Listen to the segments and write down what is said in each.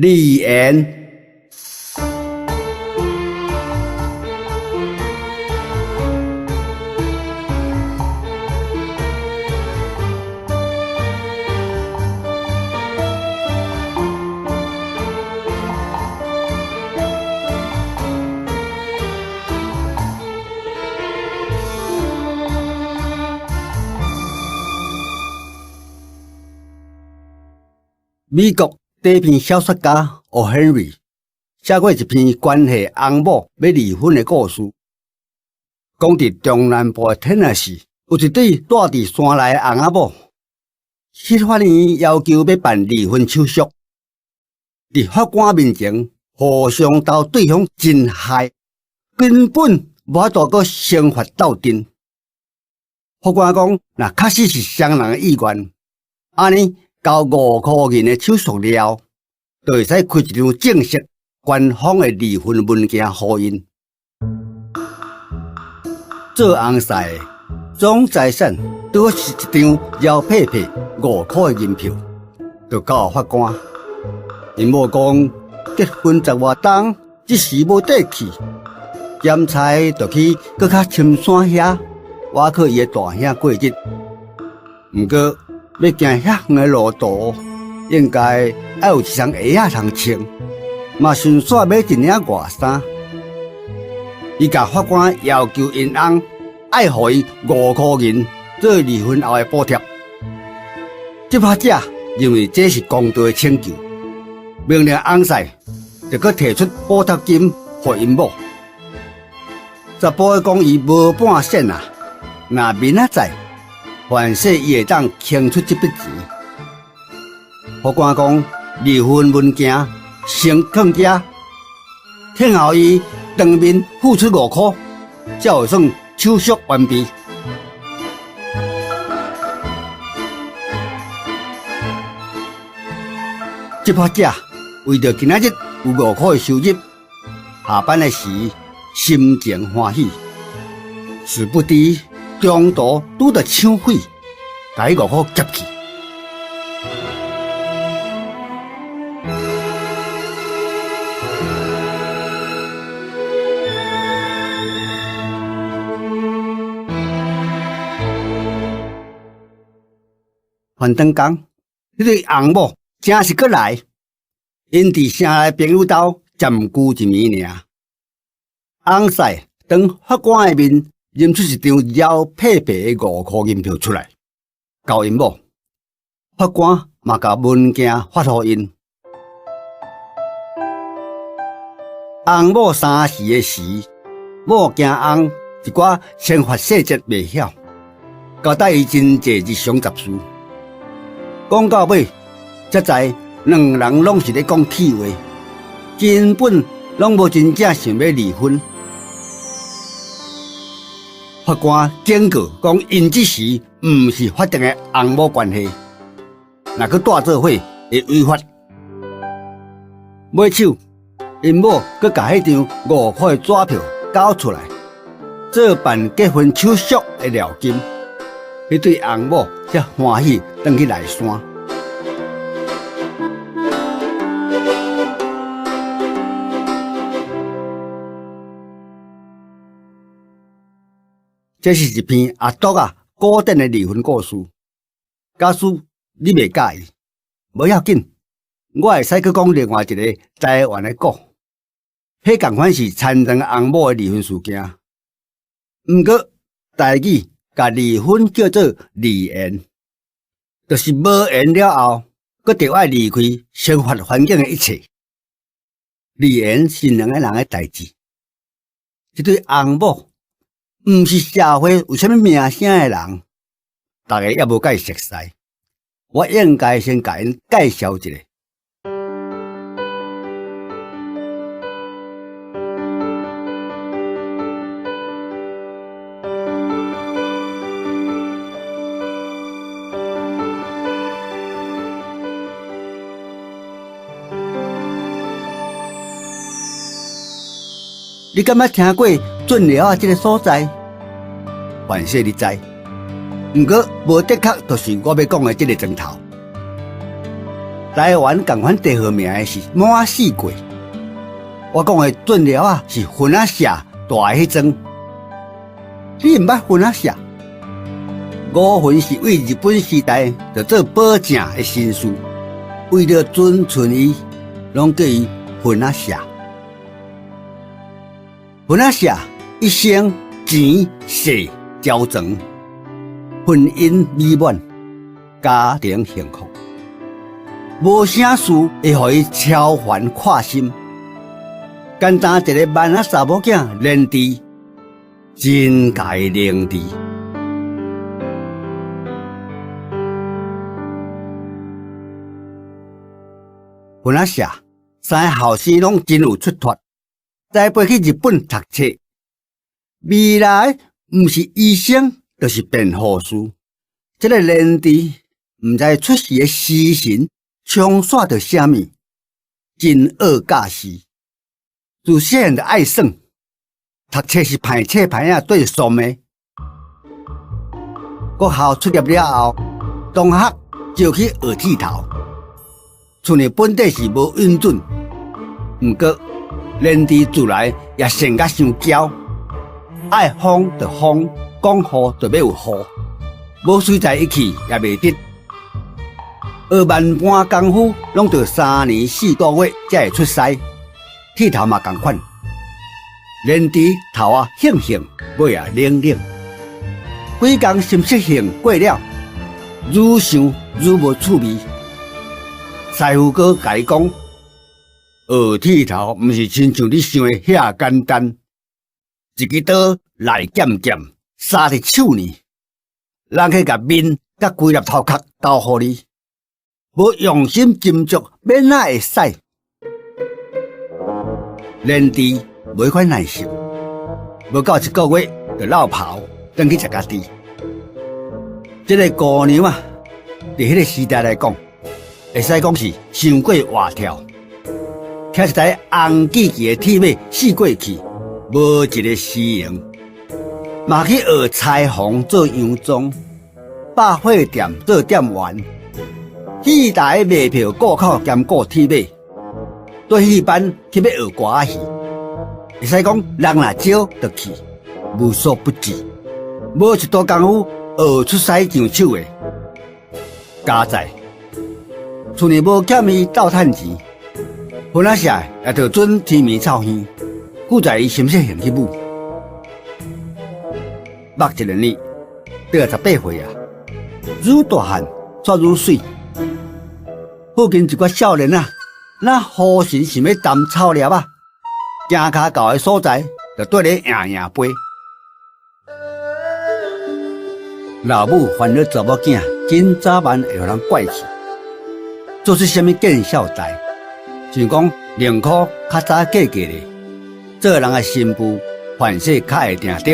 離緣。美國短篇小說家 O. Henry 寫過一篇關係翁某欲離婚的故事，講佇中南部的田納西有一對住佇山內的翁仔某，去法院要求欲辦離婚手續，佇法官面前互相鬥對方真害，根本無法度閣生活鬥陣。法官講，若確實是雙人的意願，按呢交五箍銀的手續了，就會使開一張正式官方的離婚文件予𪜶。做翁婿的總財產拄好是一張搖屁屁五箍的銀票，就交予法官。𪜶某講結婚十外冬，一時無底氣，兼差就去閣較深山遐倚靠伊的大兄過日。毋過欲行遐遠的路途，應該愛有一雙鞋仔通穿，嘛順紲買一領外衫。伊共法官要求𪜶翁愛予伊五箍銀做離婚後的補貼。執法者認為這是公道的請求，命令翁婿就閣提出補貼金予𪜶某。查埔仔講伊無半仙啊，若明仔載，凡勢伊會當清出這筆錢。法官講離婚文件先囥遮，聽候伊當面付出五箍，才會算手續完畢。執法者為著今仔日有五箍的收入，下班的時心情歡喜，殊不知中途拄著搶匪，共彼五箍劫去。翻轉工，彼對翁某正是閣來，𪜶佇城內朋友兜暫居一暝爾。翁婿當法官的面，認出一張搖屁屁的五箍銀票出來，交𪜶某。法官嘛共文件發予𪜶。翁某三時的時，某驚翁一寡生活細節袂曉，交代伊真濟日常雜事。講到尾，才知兩人攏是咧講氣話，根本攏無真正想欲離婚。法官警告講，𪜶這時毋是法定的翁某關係，若閣蹛做伙會違法。尾手，𪜶某閣共彼張五箍的紙票交出來，做辦結婚手續的料金。彼對翁某才歡喜轉去內山。這是一篇阿篤仔古典的離婚故事。假使你袂佮意，無要緊，我會使閣講另外一個台灣的故。彼仝款是田莊翁某的離婚事件。毋過台語共離婚叫做離緣，就是無緣了後，閣著愛離開生活環境的一切。離緣是兩个人的代誌。這對翁某毋是社會有啥物名聲的人，大家猶無佮伊熟似。我應該先共𪜶介紹一下。你敢捌聽過圳寮仔這个所在？凡勢你知，毋過無的確就是我欲講的這个莊頭。台灣仝款地號名的是滿四季。我講的鱒寮仔是園仔社大的彼莊，你毋捌園仔社？五份是為日本時代就做保正的紳士，為了尊稱伊，攏叫伊園仔社。園仔社一生錢勢超全，婚姻美滿，家庭幸福，無啥事會予伊超凡闊心。簡單一个萬仔查某囝連治，真共伊凝滯。園仔社三个後生攏真有出脫，栽培去日本讀冊，未來毋是醫生，就是辯護士。這个連治毋知出世的時辰沖煞著啥物，真惡教死。自細漢就愛耍，讀冊是歹冊歹仔對爽的。國校出業了後，同學招去學剃頭，厝內本底是無允准，毋過連治自來也性甲傷驕，愛瘋就瘋，講雨就欲有雨，無隨在伊去也袂得。學萬般功夫，攏著3年4個月才會出師。剃頭嘛仝款，連治頭仔興興，尾仔冷冷，幾工心適性過了，愈想愈無趣味。師傅閣共伊講，學剃頭毋是親像你想的遐簡單，一支刀內劍劍，捎佇手呢，人去共面佮規粒頭殼交予你，無用心斟酌，欲哪會使？連治無彼款耐性，無夠一個月就落跑，轉去食家己。這个姑娘啊，佇彼个時代來講，會使講是傷過活跳，騎一台紅機器的鐵馬四過去，無一个私營，嘛去學裁縫做洋裝，百貨店做店員，戲台賣票顧口兼顧鐵馬。對戲班去欲學歌仔戲，會使講人若招就去，無所不至，無一道功夫學出師上手的。佳哉，厝內無欠伊鬥趁錢，園仔社也著准天暝臭耳，久在伊心適興去舞。目一个年，倒18歲啊，愈大漢煞愈媠。附近一寡少年仔。若好神想欲擔草粒仔，行跤到的所在，就綴咧贏贏飛。老母煩惱查某囝，真早晚會予人拐去，做出啥物見笑代？想講寧可較早嫁過咧，做人的新婦，凡事較會定著。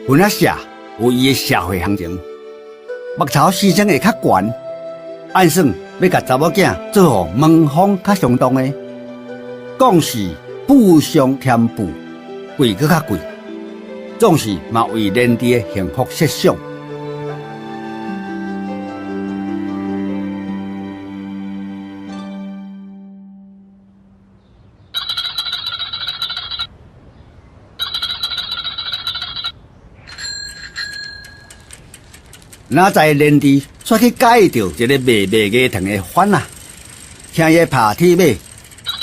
園仔社有伊的社會行情，目頭生會較懸。按算欲共查某囝做予門風較相當的，講是富商添富，貴閣較貴，總是嘛為連治的幸福設想。哪知連治煞去佮意著一个賣麥芽糖的販仔，聽伊拍鐵馬，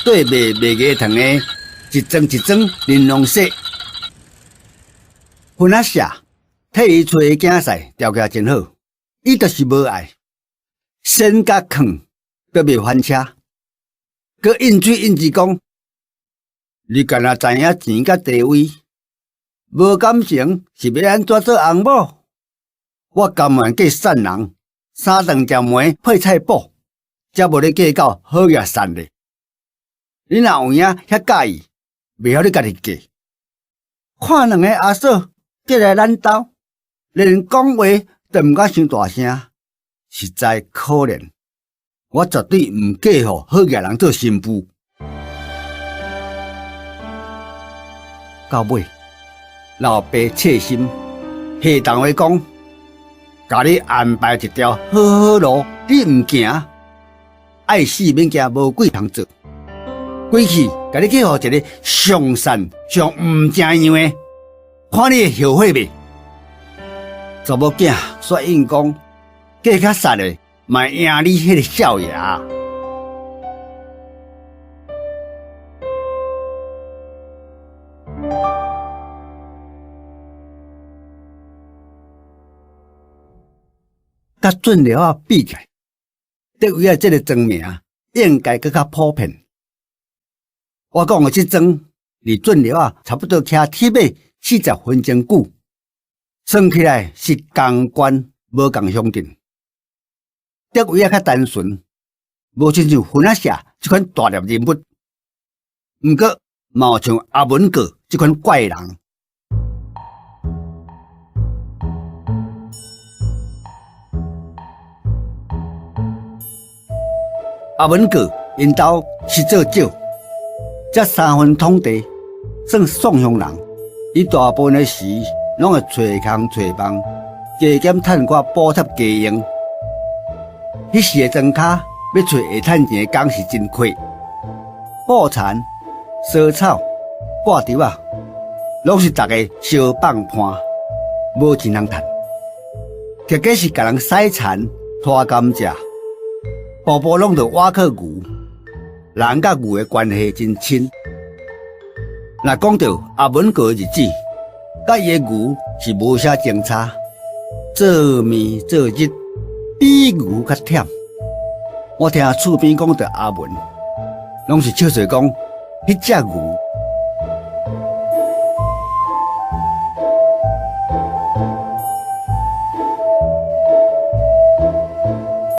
對賣麥芽糖的一樁一樁玲瑯說，園仔社替伊揣的囝婿條件真好，伊就是無愛，先共囥，閣袂翻車，閣應嘴應舌講，你敢若知影錢佮地位，無感情是欲按怎做翁某？我甘願嫁散人，三頓食糜配菜脯，才無咧計較好抑散咧。你若有影遐佮意，袂曉你家己嫁。看兩个阿嫂過來咱兜，連講話都毋敢傷大聲，實在可憐。我絕對毋嫁予好額人做新婦。到尾，老爸切心下重話講。共你安排一條好好路，你毋行，愛死物件無幾通做。規氣共你去予一個上善上毋成樣的，看你會後悔袂？查某囝煞應講，計較實的，嘛會贏你彼個少爺。佮准寮仔比起來，德威仔這个莊名應該閣較普遍。我講的這莊，離准寮仔差不多騎鐵馬40分鐘久，算起來是仝縣無仝鄉鎮。德威仔較單純，無親像分仔社這款大粒人物，毋過嘛有像阿文哥這款怪人。阿文哥𪜶兜是做少，才三分統地，算宋鄉人。伊大部分的時攏會揣空揣網，加減趁寡補貼家用。彼時的莊跤欲揣會趁錢的工是真缺，布田、蓑草、掛稻仔，攏是逐家相放伴，無錢通趁。結果是共人洗田、拖甘蔗。步步攏著倚靠牛，人佮牛的關係真親。若講著阿文哥的日子，佮伊的牛是無啥相差，做暝做日比牛較忝。我聽厝邊講著阿文，攏是笑說講彼隻牛